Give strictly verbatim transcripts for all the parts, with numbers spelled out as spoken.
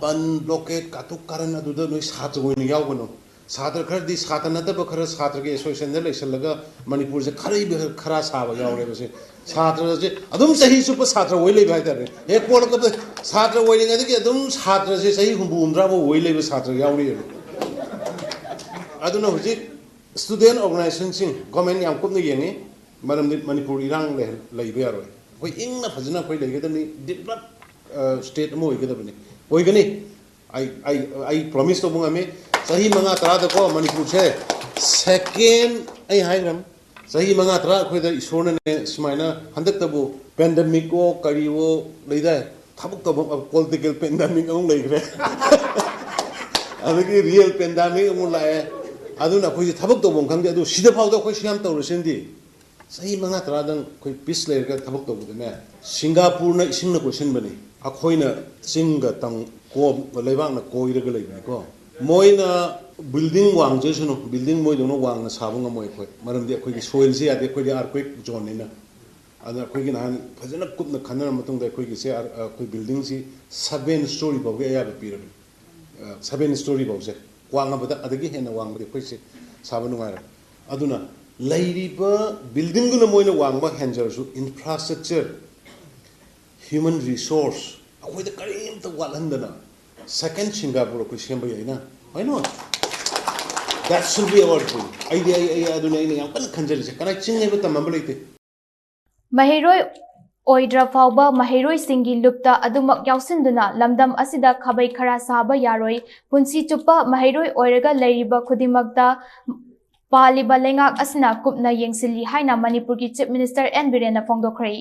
ꯕꯟ, blockade, ꯀꯥꯇꯨꯛ ꯀꯥꯔꯟ ꯑꯗꯨꯗ ꯅꯣꯏ ꯁꯥꯇ꯭ꯔ ꯑꯣꯏꯅ ꯌꯥꯎꯒꯅꯨ꯫ ꯁꯥꯇ꯭ꯔ ꯈꯔꯗꯤ, ꯁꯥꯇ꯭ꯔ ꯅꯠꯇꯕ ꯈꯔ ꯁꯥꯇ꯭ꯔꯒꯤ ꯑꯦꯁꯣꯁꯤꯌꯦꯁꯟꯗ ꯂꯩꯁꯜꯂꯒ ꯃꯅꯤꯄꯨꯔꯁꯦ ꯈꯔ ꯈꯔ ꯁꯥꯕ ꯌꯥꯎꯔꯦꯕꯁꯦ꯫ ꯁꯥꯇ꯭ꯔꯁꯦ ꯑꯗꯨꯝ ꯆꯍꯤ ꯆꯨꯞꯄ ꯁꯥꯇ꯭ꯔ ꯑꯣꯏ ꯂꯩꯕ ꯍꯥꯏꯇꯥꯔꯦ꯫ ꯍꯦꯛ ꯄꯣꯛꯂꯛꯄꯗ ꯁꯥꯇ꯭ꯔ ꯑꯣꯏꯔꯤꯉꯩꯗꯒꯤ ꯑꯗꯨꯝ ꯁꯥꯇ꯭ꯔꯁꯦ ꯆꯍꯤ ꯍꯨꯝꯐꯨ ꯍꯨꯝꯗ꯭ꯔꯥ ꯐꯥꯎ ꯑꯣꯏ ꯂꯩꯕ ꯁꯥꯇ꯭ꯔ ꯌꯥꯎꯔꯤꯑꯕ꯫ ꯑꯗꯨꯅ ꯍꯧꯖꯤꯛ ꯁ꯭ꯇꯨꯗꯦꯟ ꯑꯣꯔꯒꯅꯥꯏꯖꯦꯁꯟꯁꯤꯡ ꯒꯣꯔꯃꯦꯟ ꯌꯥꯝ ꯀꯨꯞꯅ ꯌꯦꯡꯉꯤ꯫ ꯃꯔꯝꯗꯤ ꯃꯅꯤꯄꯨꯔ ꯏꯔꯥꯡ ꯂꯩ-, ꯂꯩꯕ ꯌꯥꯔꯣꯏ꯫ ꯑꯩꯈꯣꯏ ꯏꯪꯅ ꯐꯖꯅ ꯑꯩꯈꯣꯏ ꯂꯩꯒꯗꯕꯅꯤ꯫ ꯗꯤꯕꯂꯞ ꯁ꯭ꯇꯦꯠ ꯑꯃ ꯑꯣꯏꯒꯗꯕꯅꯤ, ꯑꯣꯏꯒꯅꯤ꯫ ꯑꯩ ꯑꯩ ꯑꯩ ꯄ꯭ꯔꯣꯃꯤꯁ ꯇꯧꯕ ꯉꯝꯃꯤ꯫ ꯆꯍꯤ ꯃꯉꯥ ꯇꯔꯥꯗꯀꯣ ꯃꯅꯤꯄꯨꯔꯁꯦ ꯁꯦꯀꯦꯟ, ꯑꯩ ꯍꯥꯏꯈ꯭ꯔꯝ, ꯆꯍꯤ ꯃꯉꯥ ꯇꯔꯥ ꯑꯩꯈꯣꯏꯗ ꯏꯁꯣꯔꯅꯅꯦ ꯁꯨꯃꯥꯏꯅ ꯍꯟꯗꯛꯇꯕꯨ ꯄꯦꯟꯗꯦꯃꯤꯛꯑꯣ ꯀꯔꯤꯑꯣ ꯂꯩꯗꯥꯏ, ꯊꯕꯛ ꯇꯧꯐꯝ ꯄꯣꯂꯤꯇꯤꯀꯦꯜ ꯄꯦꯟꯗꯦꯃꯤꯛ ꯑꯃꯨꯛ ꯂꯩꯈ꯭ꯔꯦ꯫ ꯑꯗꯒꯤ ꯔꯤꯌꯦꯜ ꯄꯦꯟꯗꯦꯃꯤꯛ ꯑꯃꯨꯛ ꯂꯥꯛꯑꯦ꯫ ꯑꯗꯨꯅ ꯑꯩꯈꯣꯏꯁꯦ ꯊꯕꯛ ꯇꯧꯐꯝ ꯈꯪꯗꯦ꯫ ꯑꯗꯨ ꯁꯤꯗ ꯐꯥꯎꯗ ꯑꯩꯈꯣꯏ ꯁꯤ ꯌꯥꯝ ꯇꯧꯔꯁꯤꯅꯗꯤ ꯆꯍꯤ ꯃꯉꯥ ꯇꯔꯥꯗꯪ ꯑꯩꯈꯣꯏ ꯄꯤꯁ ꯂꯩꯔꯒ ꯊꯕꯛ ꯇꯧꯕꯗꯅꯦ, ꯁꯤꯡꯒꯥꯄꯨꯔꯅ ꯏꯁꯤꯡꯅ ꯀꯣꯏꯁꯤꯟꯕꯅꯤ, ꯑꯩꯈꯣꯏꯅ ꯆꯤꯡꯒ ꯇꯝ ꯀꯣꯝ ꯂꯩꯕꯥꯛꯅ ꯀꯣꯏꯔꯒ ꯂꯩꯕꯅꯤꯀꯣ꯫ ꯃꯣꯏꯅ ꯕꯤꯜꯗꯤꯡ ꯋꯥꯡꯖꯁꯅꯨ, ꯕꯤꯜꯗꯤꯡ ꯃꯣꯏꯗꯧꯅ ꯋꯥꯡꯅ ꯁꯥꯕ ꯉꯝꯃꯣꯏ ꯑꯩꯈꯣꯏ, ꯃꯔꯝꯗꯤ ꯑꯩꯈꯣꯏꯒꯤ ꯁꯣꯏꯜꯁꯦ ꯌꯥꯗꯦ, ꯑꯩꯈꯣꯏꯗꯤ ꯑꯥꯔꯀ꯭ꯋꯦꯛ ꯖꯣꯟꯅꯤꯅ꯫ ꯑꯗꯨꯅ ꯑꯩꯈꯣꯏꯒꯤ ꯅꯍꯥꯟ ꯐꯖꯅ ꯀꯨꯞꯅ ꯈꯟꯅꯔ ꯃꯇꯨꯡꯗ ꯑꯩꯈꯣꯏꯒꯤꯁꯦ, ꯑꯩꯈꯣꯏ ꯕꯤꯜꯗꯤꯡꯁꯤ ꯁꯚꯦꯟ ꯁ꯭ꯇꯣꯔꯤ ꯐꯥꯎꯒꯤ ꯑꯌꯥꯕ ꯄꯤꯔꯕꯅꯤ꯫ ꯁꯚꯦꯟ ꯁ꯭ꯇꯣꯔꯤ ꯐꯥꯎꯁꯦ, ꯋꯥꯡꯉꯕꯗ ꯑꯗꯒꯤ ꯍꯦꯟꯅ ꯋꯥꯡꯕꯗꯤ ꯑꯩꯈꯣꯏꯁꯦ ꯁꯥꯕ ꯅꯨꯡꯉꯥꯏꯔꯦ꯫ ꯑꯗꯨꯅ ꯂꯩꯔꯤꯕ ꯕꯤꯜꯗꯤꯡꯗꯨꯅ ꯃꯣꯏꯅ ꯋꯥꯡꯕ ꯍꯦꯟꯖꯔꯁꯨ, ꯏꯟꯐ꯭ꯔꯥꯁ꯭ꯇ꯭ꯔꯛꯆꯔ, ꯍ꯭ꯌꯨꯃꯟ ꯔꯤꯁꯣꯔꯁ ꯑꯩꯈꯣꯏꯗ ꯀꯔꯤꯝꯇ ꯋꯥꯠꯍꯟꯗꯅ ꯁꯦꯀꯦꯟ ꯁꯤꯡꯒꯥꯄꯨꯔ ꯑꯩꯈꯣꯏ ꯁꯦꯝꯕ ꯌꯥꯏꯅ꯫ Why not? That should be our dream. ꯑꯩꯗꯤ ꯑꯩ ꯑꯩ ꯑꯗꯨꯅ ꯑꯩꯅ ꯌꯥꯝ ꯀꯟꯅ ꯈꯟꯖꯔꯤꯁꯦ꯫ ꯀꯅꯥ ꯆꯤꯡ ꯍꯥꯏꯕ ꯇꯝꯃꯝꯕ ꯂꯩꯇꯦ꯫ ꯃꯍꯩꯔꯣꯏ ꯑꯣꯏꯗ꯭ꯔ ꯐꯥꯎꯕ ꯃꯍꯩꯔꯣꯏꯁꯤꯡꯒꯤ ꯂꯨꯞꯇ ꯑꯗꯨꯃꯛ ꯌꯥꯎꯁꯤꯟꯗꯨꯅ ꯂꯝꯗꯝ ꯑꯁꯤꯗ ꯈꯥꯕꯩ ꯈꯔꯥ ꯁꯥꯕ ꯌꯥꯔꯣꯏ꯫ ꯄꯨꯟꯁꯤ ꯆꯨꯞꯄ ꯃꯍꯩꯔꯣꯏ ꯑꯣꯏꯔꯒ ꯂꯩꯔꯤꯕ ꯈꯨꯗꯤꯡꯃꯛꯇ ꯄꯥꯜꯂꯤꯕ ꯂꯩꯉꯥꯛ ꯑꯁꯤꯅ ꯀꯨꯞꯅ ꯌꯦꯡꯁꯤꯜꯂꯤ ꯍꯥꯏꯅ ꯃꯅꯤꯄꯨꯔꯒꯤ Chief Minister N ꯕꯤꯔꯦꯟꯅ ꯐꯣꯡꯗꯣꯛꯈ꯭ꯔꯦ꯫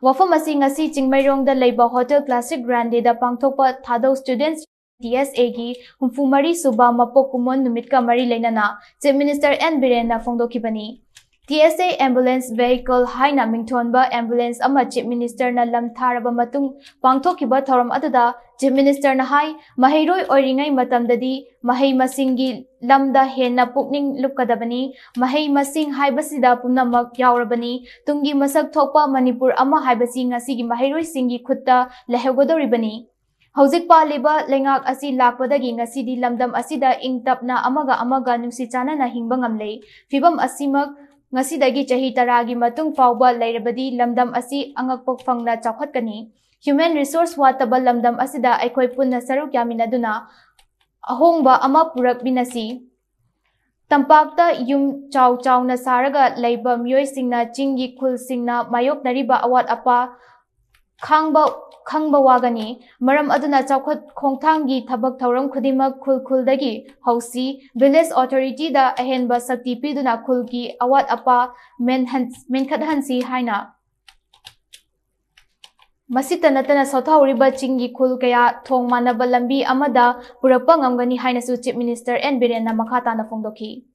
ꯋꯥꯐꯝ ꯑꯁꯤ ꯉꯁꯤ ꯆꯤꯡꯃꯩꯔꯣꯡꯗ ꯂꯩꯕ Hotel Classic Grandeꯗ ꯄꯥꯡꯊꯣꯛꯄ ꯊꯥꯗꯧ Students T S Aꯒꯤ ꯍꯨꯝꯐꯨ ꯃꯔꯤ ꯁꯨꯕ ꯃꯄꯣꯛ ꯀꯨꯝꯑꯣꯟ ꯅꯨꯃꯤꯠꯀ ꯃꯔꯤ ꯂꯩꯅꯅ Chief Minister N ꯕꯤꯔꯦꯟꯅ ꯐꯣꯡꯗꯣꯛꯈꯤꯕꯅꯤ꯫ T S A Ambulance Vehicle ꯍꯥꯏꯅ ꯃꯤꯡꯊꯣꯟꯕ ambulance ꯑꯃ Chief Ministerꯅ ꯂꯝ ꯊꯥꯔꯕ ꯃꯇꯨꯡ ꯄꯥꯡꯊꯣꯛꯈꯤꯕ ꯊꯧꯔꯝ ꯑꯗꯨꯗ Chief Ministerꯅ ꯍꯥꯏ, ꯃꯍꯩꯔꯣꯏ ꯑꯣꯏꯔꯤꯉꯩ ꯃꯇꯝꯗꯗꯤ ꯃꯍꯩ ꯃꯁꯤꯡꯒꯤ ꯂꯝꯗ ꯍꯦꯟꯅ ꯄꯨꯛꯅꯤꯡ ꯂꯨꯞꯀꯗꯕꯅꯤ꯫ ꯃꯍꯩ ꯃꯁꯤꯡ ꯍꯥꯏꯕꯁꯤꯗ ꯄꯨꯝꯅꯃꯛ ꯌꯥꯎꯔꯕꯅꯤ꯫ ꯇꯨꯡꯒꯤ ꯃꯁꯛ ꯊꯣꯛꯄ ꯃꯅꯤꯄꯨꯔ ꯑꯃ ꯍꯥꯏꯕꯁꯤ ꯉꯁꯤꯒꯤ ꯃꯍꯩꯔꯣꯏꯁꯤꯡꯒꯤ ꯈꯨꯠꯇ ꯂꯩꯍꯧꯒꯗꯧꯔꯤꯕꯅꯤ꯫ ꯍꯧꯖꯤꯛ ꯄꯥꯜꯂꯤꯕ ꯂꯩꯉꯥꯛ ꯑꯁꯤ ꯂꯥꯛꯄꯗꯒꯤ ꯉꯁꯤꯗꯤ ꯂꯝꯗꯝ ꯑꯁꯤꯗ ꯏꯪ ꯇꯞꯅ ꯑꯃꯒ ꯑꯃꯒ ꯅꯨꯡꯁꯤ ꯆꯥꯟꯅꯅ ꯍꯤꯡꯕ ꯉꯝꯂꯦ꯫ ꯐꯤꯕꯝ ꯑꯁꯤꯃꯛ ꯉꯁꯤꯗꯒꯤ ꯆꯍꯤ ꯇꯔꯥꯒꯤ ꯃꯇꯨꯡ ꯐꯥꯎꯕ ꯂꯩꯔꯕꯗꯤ ꯂꯝꯗꯝ ꯑꯁꯤ ꯑꯉꯛꯄ ꯐꯪꯅ ꯆꯥꯎꯈꯠꯀꯅꯤ꯫ Human resource ꯋꯥꯠꯇꯕ ꯂꯝꯗꯝ ꯑꯁꯤꯗ ꯑꯩꯈꯣꯏ ꯄꯨꯟꯅ ꯁꯔꯨꯛ ꯌꯥꯃꯤꯟꯅꯗꯨꯅ ꯑꯍꯣꯡꯕ ꯑꯃ ꯄꯨꯔꯛꯃꯤꯟꯅꯁꯤ꯫ ꯇꯝꯄꯥꯛꯇ ꯌꯨꯝ ꯆꯥꯎ ꯆꯥꯎꯅ ꯁꯥꯔꯒ ꯂꯩꯕ ꯃꯤꯑꯣꯏꯁꯤꯡꯅ ꯆꯤꯡꯒꯤ ꯈꯨꯜꯁꯤꯡꯅ ꯃꯥꯌꯣꯛꯅꯔꯤꯕ ꯑꯋꯥꯠ ꯑꯄꯥ ꯈꯥꯡꯕ, ꯈꯪꯕ ꯋꯥꯒꯅꯤ꯫ ꯃꯔꯝ ꯑꯗꯨꯅ ꯆꯥꯎꯈꯠ ꯈꯣꯡꯊꯥꯡꯒꯤ ꯊꯕꯛ ꯊꯧꯔꯝ ꯈꯨꯗꯤꯡꯃꯛ ꯈꯨꯜ ꯈꯨꯜꯗꯒꯤ ꯍꯧꯁꯤ꯫ Village authority ꯗ ꯑꯍꯦꯟꯕ ꯁꯛꯇꯤ ꯄꯤꯗꯨꯅ ꯈꯨꯜꯒꯤ ꯑꯋꯥꯠ ꯑꯄꯥ ꯃꯦꯟꯍꯟ-, ꯃꯦꯟꯈꯠꯍꯟꯁꯤ ꯍꯥꯏꯅ ꯃꯁꯤꯇ ꯅꯠꯇꯅ ꯁꯣꯠꯊꯍꯧꯔꯤꯕ ꯆꯤꯡꯒꯤ ꯈꯨꯜ ꯀꯌꯥ ꯊꯣꯡ ꯃꯥꯟꯅꯕ ꯂꯝꯕꯤ ꯑꯃꯗ ꯄꯨꯔꯛꯄ ꯉꯝꯒꯅꯤ ꯍꯥꯏꯅꯁꯨ Chief Minister N ꯕꯤꯔꯦꯟꯅ ꯃꯈꯥ ꯇꯥꯅ ꯐꯣꯡꯗꯣꯛꯈꯤ꯫